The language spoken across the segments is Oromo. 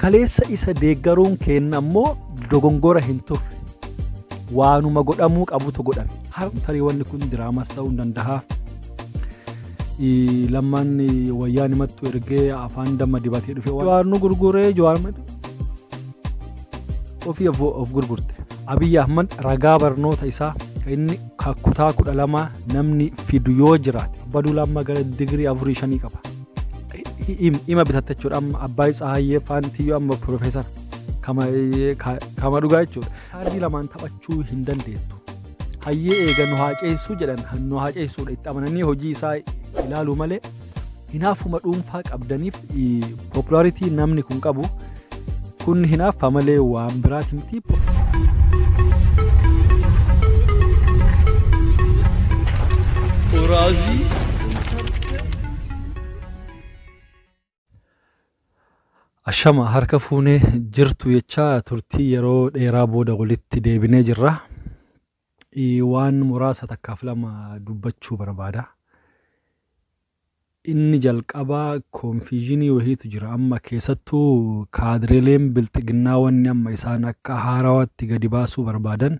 Kaleessa isa deeggaruun keenna ammoo dogongora hin turre. Waanuma godhamuu qabutu godhame. Har tarii wanni kun diraamas ta'uu hin danda'a. Lammaan wayyaan himattu ergee afaan damma dibatee dhufe. Jawaar nu gurguree, Jawaar ofii of gurgurte. Abiyyi Ahmad ragaa barnoota isaa kan inni kutaa 12 namni fidu yoo jiraate, Abbaa Duulaa amma gara digirii afurii shanii qaba. Ima bitatte jechuudha, amma Abbaay Tsahaayyee Faantiyyoo amma piroofeesara kama dhugaa jechuudha. Kaardii lamaan taphachuu hin dandeettu. Hayyee, eega nu haa ceessuu jedhan, nu haa ceessuudha itti amananii hojii isaa ilaaluu malee, hinaafuma dhuunfaa qabdaniif, popularity namni kun qabu kun hinaaffa malee waan biraati miti. Uraazii. Ashama, harka fuunee jirtu jechaa, turtii yeroo dheeraa booda walitti deebinee jirra. Waan muraasa takkaaf lama dubbachuu barbaada. Inni jalqabaa, confusion wahiitu jira amma, keessattuu kaadireeleen bilxiginnaa. Wanni amma isaan akka haarawaatti gadi baasuu barbaadan,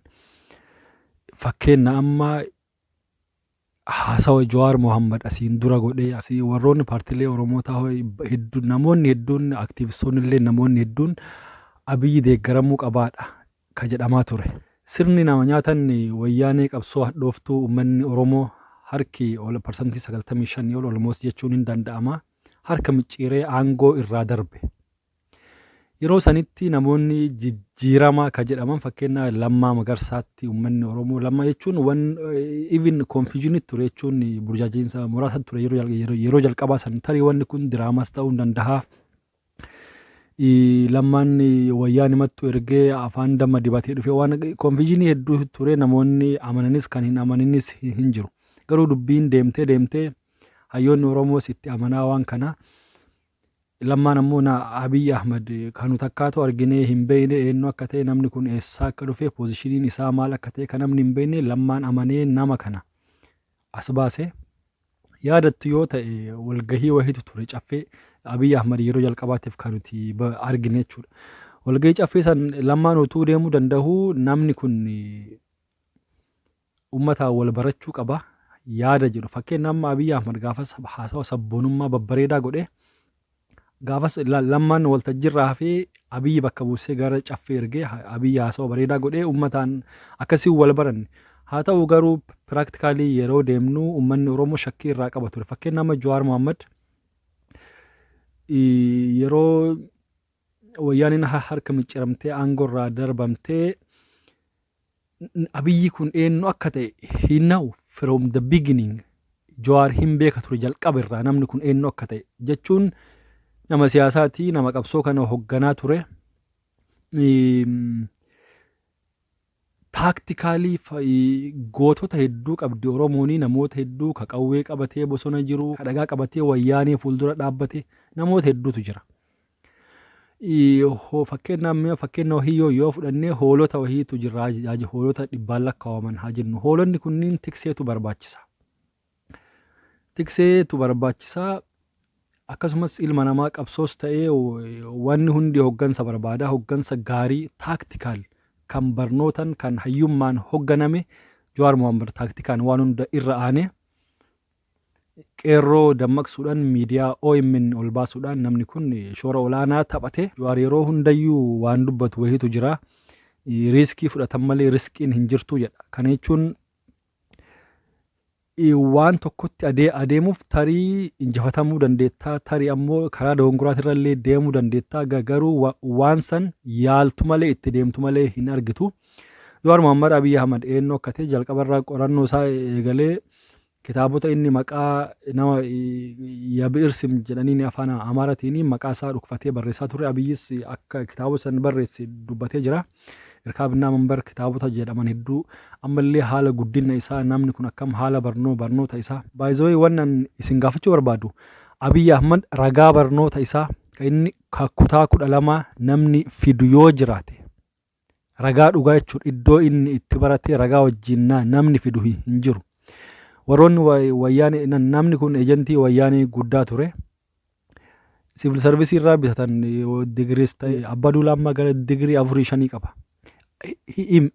fakkeenna amma haasawa Jawaar Mohammad asiin dura godhee, asii warroonni paartiilee Oromootaa hedduu, namoonni hedduun, aktiivistoonni illee, namoonni hedduun Abiyyi deeggaramuu qabaadha ka jedhamaa ture. Sirni nama nyaatan Wayyaanee qabsoo hadhooftuu uummanni Oromoo harki ol 95% ol almost jechuun hin danda'ama harka micciiree aangoo irraa darbe. Yeroo sanitti namoonni jijjiirama ka jedhaman, fakkeenya Lammaa Magarsaatti, uummanni Oromoo Lammaa jechuun wan even confusion ture jechuun burjaajiinsa muraasa ture yeroo jalqabaa san. Tarii wanni kun diraamas ta'uu hin danda'a. Lammaan wayyaan himattu ergee afaan damma dibatee dhufe, waan confusion hedduu ture, namoonni amananis kan hin amaninis hin jiru. Garuu dubbiin deemtee deemtee hayyoonni Oromoos itti amanaa waan kana. Lammaan ammoo na Abiy Ahmad kan nuti akkaatu arginee hin beekne, eenyu akka ta'e, namni kun eessaa akka dhufe, positioniin isaa maal akka ta'e kan namni hin beekne, Lammaan amanee nama kana as baase. Yaadattu yoo ta'e, walgahii wahiitu ture, caffee Abiy Ahmad yeroo jalqabaatiif kan nuti argine jechuudha. Walgahii caffee san Lammaan utuu deemuu danda'u, namni kun uummataan wal barachuu qaba yaada jedhu. Fakkeenya amma Abiy Ahmad gaafas haasawa sabboonummaa babbareedaa godhe. Gaafas Lammaan waltajjiirraa hafee Abiyyi bakka buusee gara caffee ergee, Abiyyi haasawa bareedaa godhee uummataan akkasiin wal baranne. Haa ta'u garuu, practically yeroo deemnu uummanni Oromoo shakkii irraa qaba ture. Fakkeenya amma Jawaar Mohammad yeroo Wayyaaniin harka micciramtee aangoo irraa darbamtee, Abiyyi kun eenyu akka ta'e he know from the beginning. Jawaar hin beeka ture jalqaba irraa namni kun eenyu akka ta'e, jechuun nama siyaasaati, nama qabsoo kana hogganaa ture. Tactically gootota hedduu qabdi Oromoonii, namoota hedduu ka qawwee qabatee bosona jiru, ka dhagaa qabatee Wayyaanee fuuldura dhaabbate, namoota hedduutu jira. Fakkeenyaaf, fakkeenya wahii yoo fudhannee, hoolota wahiitu jira, hoolota dhibbaan lakkaa'aman haa jennu. Hoolonni kunniin tikseetu barbaachisa. Tikseetu barbaachisaa. Akkasumas ilma namaa qabsoos ta'ee wanni hundi hoggansa barbaada. Hoggansa gaarii, tactical, kan barnootan, kan hayyummaan hogganame. Jawaar Mohammad taaktikaan waan hunda irra aanee qeerroo dammaqsuudhaan, miidiyaa OMN ol baasuudhaan namni kun shoora olaanaa taphate. Jawaar yeroo hundayyuu waan dubbatu wahiitu jira. Risk fudhatan malee riskiin hin jirtu jedha. Kana jechuun waan tokkotti adeemuuf tarii injifatamuu dandeettaa, tarii ammoo karaa dogongoraatirra illee deemuu dandeettaa, garuu waan san yaaltu malee, itti deemtu malee hin argitu. Jawaar Mohammad Abiy Ahmad eenyu akka ta'e jalqabarraa qorannoo isaa eegalee, kitaabota inni maqaa nama Yabi'ir Sim jedhaniin afaan Amaaraatiin maqaa isaa dhokfatee barreessaa ture. Abiyyis akka kitaabota san barreesse dubbatee jira. Irkaabinnaa Manbar kitaabota jedhaman hedduu, ammallee haala guddina isaa, namni kun akkam, haala barnoota isaa. Baay'ee wannan isin gaafachuu barbaadu, Abiy Ahmad ragaa barnoota isaa kan inni kutaa 12 namni fidu yoo jiraate, ragaa dhugaa jechuudha, iddoo inni itti barate ragaa wajjin namni fidu hin jiru. Warroonni Wayyaanee, namni kun ejentii Wayyaanee guddaa ture. Civil service irraa bitatan, digiriis ta'e. Abbaa Duulaa amma gara digirii afurii shanii qaba.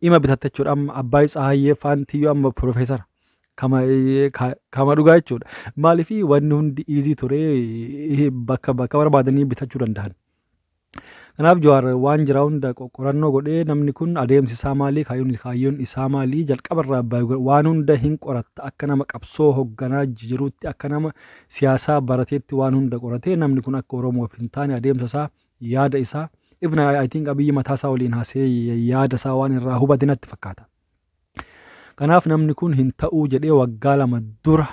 Ima bitatta jechuudha. Amma Abbaay Tsahaayyee Faantiyyoo amma piroofeesara. Kama dhugaa jechuudha. Maaliif? Wanni hundi easy ture, bakka barbaadanii bitachuu danda'an. Kanaaf Jawaar waan jira hunda qorannoo godhee, namni kun adeemsi isaa maalii, kaayyoon isaa maalii, jalqabarraa waan hunda hin qoratta. Akka nama qabsoo hoogganaa jiruutti, akka nama siyaasaa barateetti waan hunda qoratee, namni kun akka Oromoof hin taane, adeemsa isaa, yaada isaa, even I think Abiyyi mataa isaa waliin haasee yaada isaa waan irraa hubate natti fakkaata. Kanaaf namni kun hin ta'uu jedhee waggaa 2 dura,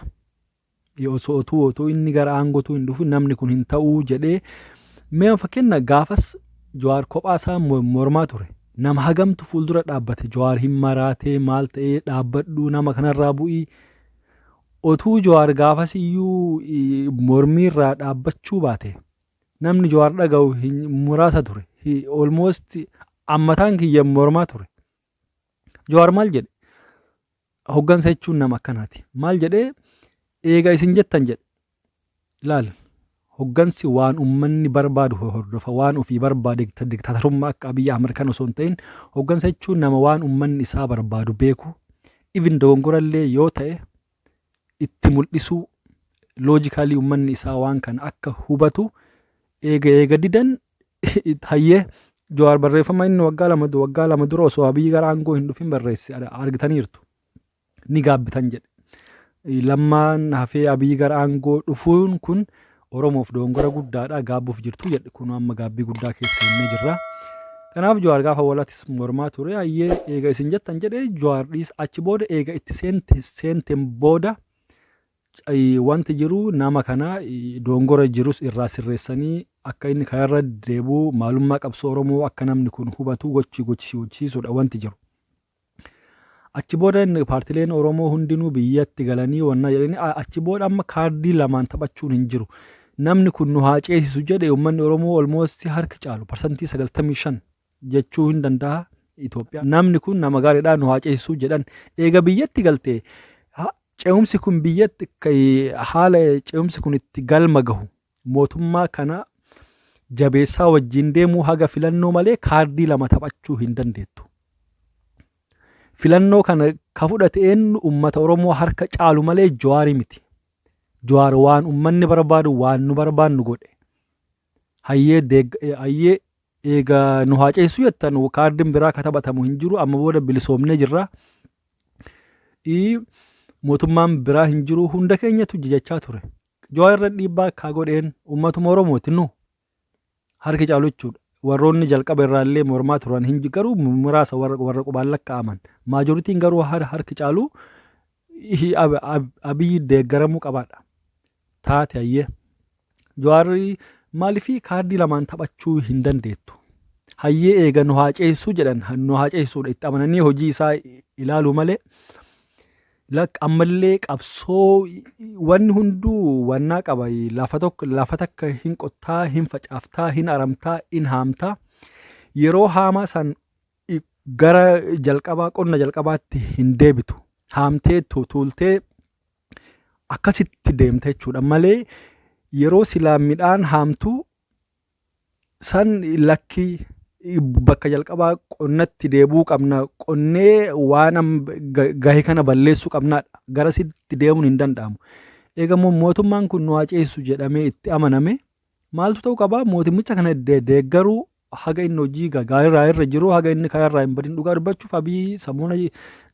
osoo otuu inni gara aangootuu hin dhufin, namni kun hin ta'uu jedhee. Mee fakkeenya, gaafas Jawaar kophaa isaa mormaa ture. Nama hagamtu fuuldura dhaabbate, Jawaar hin maraatee, maal ta'ee, dhaabbadhu, nama kanarraa bu'ii. Otuu Jawaar gaafas iyyuu mormiirraa dhaabbachuu baate, namni Jawaar dhaga'u muraasa ture. Almost ammataan kiyya mormaa ture. Jawaar maal jedhe? Hoggansa jechuun nama akkanaati. Maal jedhee? Eega isin jettan jedhe. Ilaal, hoggansi waan ummanni barbaadu hordofa, waan ofii barbaade diktaatarummaa akka Abiyyi Ahmad kan osoo hin ta'in, hoggansa jechuun nama waan ummanni isaa barbaadu beeku, even dogongorallee yoo ta'e itti mul'isuu, logically ummanni isaa waan kana akka hubatu. Eega didan hayyee. Jawaar barreeffama inni waggaa 2 dura osoo Abiyyi gara aangoo hin dhufin barreesse argitaniirtu. Ni gaabbitan jedhe. Lammaan hafee Abiyyi gara aangoo dhufuun kun Oromoof dogongora guddaadha, gaabbuuf jirtu jedhe. Kun amma gaabbii guddaa keessa seennee jirra. Kanaaf Jawaar gaafa walatis mormaa ture. Hayyee, eega isin jettan jedhe Jawaar dhiis. Achi booda eega itti seenteen booda wanti jiru nama kana dogongora jirus irraa sirreessanii, akka inni kanarra deebi'u, maalummaa qabsoo Oromoo akka namni kun hubatu gochisiisuudha wanti jiru. Achi booda inni paartileen Oromoo hundinuu biyyatti galanii wannaa jedhanii, achi booda amma kaardii lamaan taphachuun hin jiru. Namni kun nu haa ceesisu jedhe uummanni Oromoo almost harka caalu, 95% jechuu hin danda'a Itoophiyaa. Namni kun nama gaariidhaa, nu haa ceesisu jedhan. Eega biyyatti galtee ce'umsi kun biyyatti haala ce'umsi kun itti galma gahu mootummaa kana jabeessaa wajjin deemuu haga filannoo malee kaardii lama taphachuu hin dandeettu. Filannoo kana ka fudhate eenyu? Uummata Oromoo harka caalu malee Jawaarii miti. Jawaar waan uummanni barbaadu, waan nu barbaannu godhe. Hayyee, eega nu haa ceesisu jettan, kaardiin biraa ka taphatamu hin jiru. Amma booda bilisoomnee jirra. Mootummaan biraa hin jiru, hunda keenyatu jechaa ture. Jawaar irra dhiibbaa akka godheen uummatuma Oromooti, nu harki caalu jechuudha. Warroonni jalqaba irraallee mormaa turan hin garuu muraasa, warra qubaan lakkaa'aman. Majorityn garuu harki caalu Abiyyi deeggaramuu qabaadha. Taate, hayyee. Jawaarri maaliifii kaardii lamaan taphachuu hin dandeettu? Hayyee, eega nu haa ceesisuu jedhan, nu haa ceesisuudha itti amananii hojii isaa ilaaluu malee, lak ammallee qabsoo wanni hunduu wannaa qaba. Lafa tokko, lafa takka hin qottaa, hin facaaftaa, hin aramtaa, hin haamtaa. Yeroo haamaa san gara jalqabaa, qonna jalqabaatti hin deebitu. Haamtee tuultee akkasitti deemta jechuudha malee, yeroo silaa midhaan haamtuu san lakkii, bakka jalqabaa qonnatti deebi'uu qabna, qonnee waan gahe kana balleessuu qabnaadha, garasitti deemuun hin danda'amu. Egaa mootummaan kun nu haa ceesisu jedhamee itti amaname, maaltu ta'uu qaba? Mootummicha kana deeggaruu haga inni hojii gaariirraa irra jiru, haga inni karaarraa hin badin. Dhugaa dubbachuuf, Abiy samuuna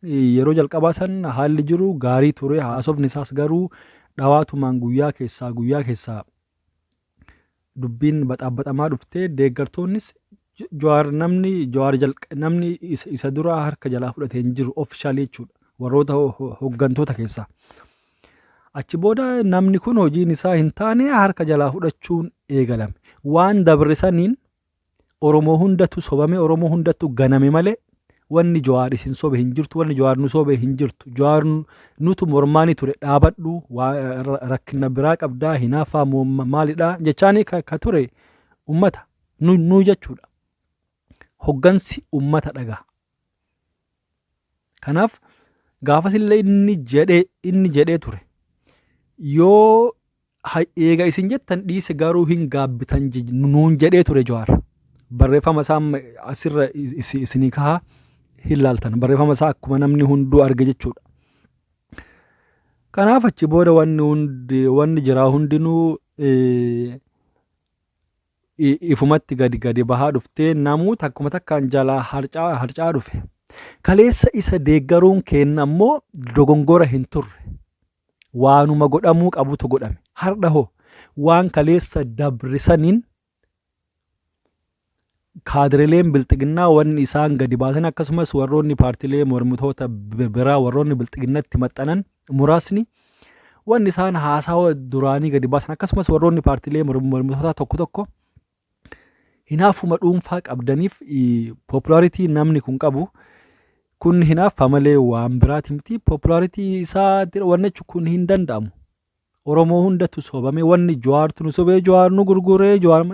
yeroo jalqabaa san haalli jiru gaarii ture. Haasofni isaas garuu dhawaatumaan guyyaa keessaa guyyaa keessaa dubbiin baxaabaxamaa dhuftee, deeggartoonnis Jawaar, namni Jawaar namni isa dura harka jalaa fudhatee hin jiru officially jechuudha, warroota hooggantoota keessaa. Achi booda namni kun hojiin isaa hin taane, harka jalaa fudhachuun eegalame. Waan dabre saniin Oromoo hundatu sobame, Oromoo hundattu ganame malee wanni Jawaar isin sobe hin jirtu, wanni Jawaar nu sobe hin jirtu. Jawaar nutu mormaanii ture, dhaabadhu, rakkina biraa qabdaa, hinaaffaa maalidhaa jechaanii ka ture ummata nu jechuudha. Hoggansi ummata dhagaa. Kanaaf gaafas illee inni jedhee ture. Yoo Eega isin jettan dhiise, garuu hin gaabbitan nuun jedhee ture Jawaar. Barreeffama isaa asirra isinii kahaa, hin laaltan. Barreeffama isaa akkuma namni hunduu arge jechuudha. Kanaaf achi booda wanni hundi, wanni jiraa hundinuu ifumatti gadi gadi bahaa dhuftee, namuu takkuma takkaan jalaa harcaa harcaa dhufe. Kaleessa isa deeggaruun kenna ammoo dogongora hin turre. Waanuma godhamuu qabutu godhame. Har'a hoo waan kaleessa dabrisaniin kaadireleen Bilxiginnaa wanni isaan gadi baasan, akkasumas warroonni paartilee mormitoota biraa, warroonni Bilxiginnatti maxxanan muraasni wanni isaan haasawa duraanii gadi baasan, akkasumas warroonni paartilee mormitootaa tokko tokko hinaafuma dhuunfaa qabdaniif, popularity namni kun qabu kun hinaaffa malee waan biraati miti. Popularity isaa wanni kun hin danda'amu. Oromoo hundatu sobame. Wanni Jawaartu nu sobee, Jawaar nu gurguree, Jawaar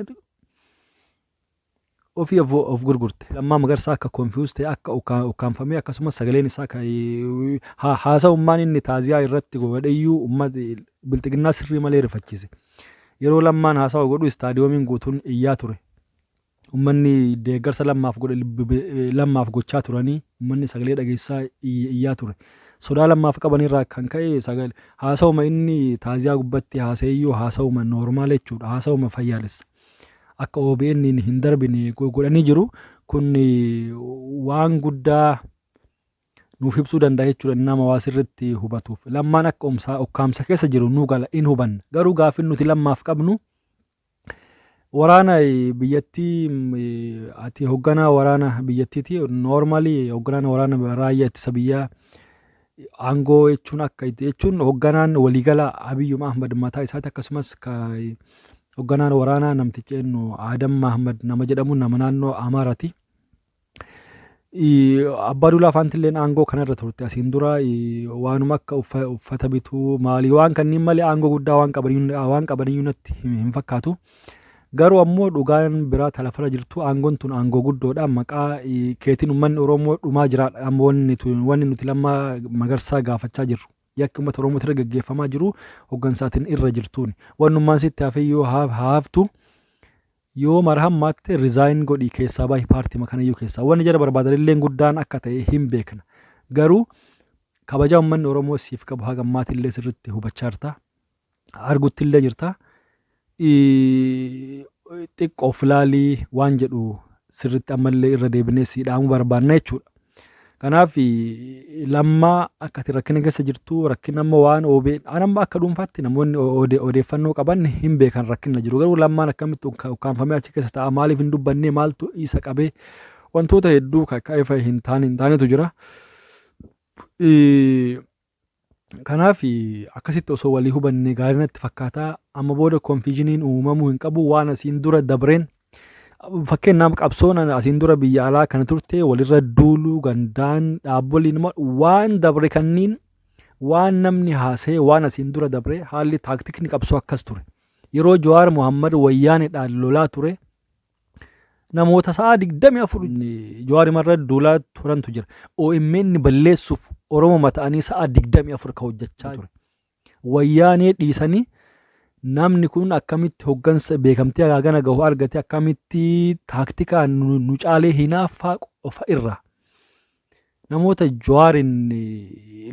ofii of gurgurte. Lammaa Magarsaa akka confuse ta'e, akka ukkaanfamee, akkasumas sagaleen isaa haasa'ummaan inni taaziyaa irratti godheyyuu uummata Bilxiginnaa sirrii malee rifachiise. Yeroo Lammaan haasawa godhu istaadiyoomiin guutuun iyyaa ture. Uummanni deeggarsa Lammaaf godhe Lammaaf gochaa turanii, uummanni sagalee dhageessisaa iyyaa ture. Sodaa Lammaaf qabanirraa kan ka'e sagalee haasawuma inni taaziyaa gubbatti haasa'eyyuu haasawuma normal jechuudha. Haasawuma fayyaalessa. Akka OBN hin darbine godhanii jiru. Kun waan guddaa nuuf ibsuu danda'a jechuudha nama waa sirriitti hubatuuf. Lammaan akka ukkaamsa keessa jiru nu gala, in hubanna. Garuu gaaffiin nuti Lammaaf qabnu, waraana biyyattii, ati hoogganaa waraana biyyattiiti. Normally hoogganaan waraana raayyaa ittisa biyyaa aangoo jechuun akka jechuun hoogganaan waliigala Abiyyuma Ahmad mataa isaati. Akkasumas hoogganaan waraanaa namtichi eenyu, Adam Ahmad nama jedhamu, nama naannoo Amaaraati. Abbaa Duulaa Faantilleen aangoo kanarra turte asiin dura. Waanuma akka uffata bituu maalii waan kanneen malee aangoo guddaa waan qabaniyyuu natti hin fakkaatu. Garuu ammoo dhugaan biraa talafarra jirtu, aangoon tun aangoo guddoodha. Maqaa keetiin uummanni Oromoo dhumaa jiraadha. Amma wanni nuti Lammaa Magarsaa gaafachaa jirru, yakki uummata Oromoo irra gaggeeffamaa jiru hooggansaatiin irra jirtuuni. Wannummaan sitti hafeyyuu haaftu, yoo mara hammaatti resign godhii keessaa bahi paartii kanayyuu keessaa. Wanni jara barbaadan guddaan akka ta'e hin beekna. Garuu kabajaa uummanni Oromoo siif qabu haga ammaatillee sirriitti hubachaa jirta. Argutti illee jirta. Xiqqoo of ilaalii waan jedhu sirriitti ammallee irra deebinee si dhaamuu barbaanna jechuudha. Kanaaf Lammaa akka ati rakkina keessa jirtu, rakkina amma waan OBN an amma akka dhuunfaatti namoonni odeeffannoo qaban hin beekan rakkina jiru. Garuu Lammaan akkamitti ukkaanfamee achi keessa ta'a? Maaliif hin dubbanne? Maaltu isa qabee? Wantoota hedduu kan ifa hin taane hin taanetu jira. Kanaaf akkasitti osoo walii hubanne gaarii natti fakkaata. Amma booda confusioniin uumamuu hin qabu. Waan asiin dura dabreen, fakkeenyaaf qabsoon asiin dura biyya alaa kana turte, walirra duuluu gandaan dhaabboliin waan dabre kanniin, waan namni haasa'e, waan asiin dura dabre, haalli taaktikni qabsoo akkas ture. Yeroo Jawaar Muhammad Wayyaaneedhaan lolaa ture, namoota sa'a 24 Jawaar irra duulaa turantu jira. OMN balleessuuf Oromoo ta'anii sa'a 24 ka hojjechaa ture. Wayyaanee dhiisanii, namni kun akkamitti hoggansa beekamtii hagana gahu argate, akkamitti taaktikaan nu caalee, hinaaffaa qofa irraa namoota Jawaarin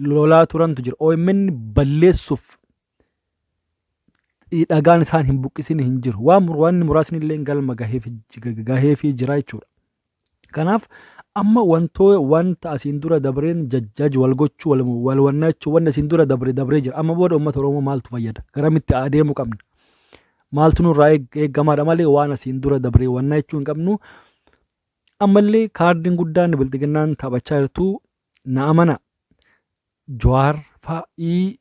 lolaa turantu jira. OMN balleessuuf dhagaan isaan hin buqqisin hin jiru. Waan wanni muraasni illee galma gaheefii jira jechuudha. Kanaaf amma wanta asiin dura dabreen jajjaj wal gochuu, wal wannachuu, wanni asiin dura dabre dabree jira. Amma booda uummata Oromoo maaltu fayyada? Garamitti adeemuu qabna? Maaltu nurraa eeggamaadha malee waan asiin dura dabree wannaa jechuu hin qabnu. Ammallee kaardiin guddaan Bilxiginnaan taphachaa jirtu, na amana, Jawaar fa'ii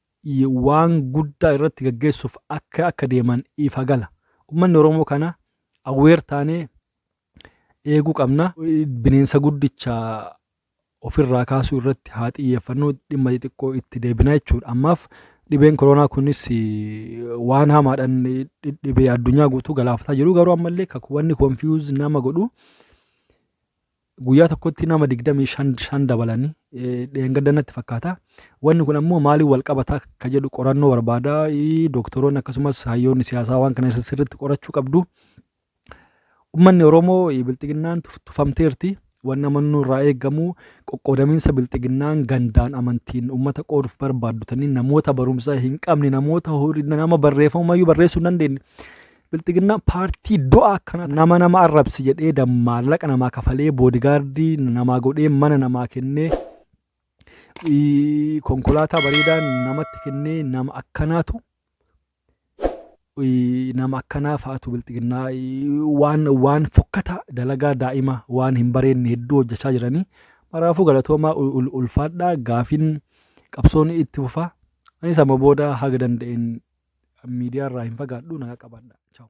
waan guddaa irratti gaggeessuuf akka deeman ifa gala. Uummanni Oromoo kana aware taanee eeguu qabna. Bineensa guddicha ofirraa kaasuu irratti haa xiyyeeffannu, dhimma xixiqqoo itti deebina jechuudha. Ammaaf dhibeen koronaa kunis waan hamaadhaan dhibee addunyaa guutuu galaafataa jiru. Garuu ammallee wanni confuse nama godhu Guyyaa tokkotti nama 25 dabalanii dheengadda natti fakkaata. Wanni kun ammoo maaliin wal qabataa ka jedhu qorannoo barbaada. Doktoroonni akkasumas hayyoonni siyaasaa waan kana sirriitti qorachuu qabdu. Uummanni Oromoo bilxiginnaan tufamteerti. Wanni amannuu irraa eegamu qoqqoodamiinsa bilxiginnaan gandaan amantiin uummata qooduuf barbaaddu tanii namoota barumsa hin qabne, namoota horii nama barreeffamumayyuu barreessuu hin dandeenye. Bilxiginnaan paartii du'a akkana nama nama arrabsi jedhee maallaqa namaa kafalee, boodigaardii namaa godhee, mana namaa kennee, konkolaataa bareedaa namatti kennee, nama akkanaatu, nama akkanaa fa'aatu bilxiginnaa waan fokkataa, dalagaa daa'ima, waan hin bareedne hedduu hojjechaa jiranii. Maraafuu galatoomaa, ulfaadhaa. Gaafiin qabsoon itti fufaa. Anis amma booda haga danda'een miidiyaa irraa hin fagaadhu. Nagaa qabaadha. Ciao.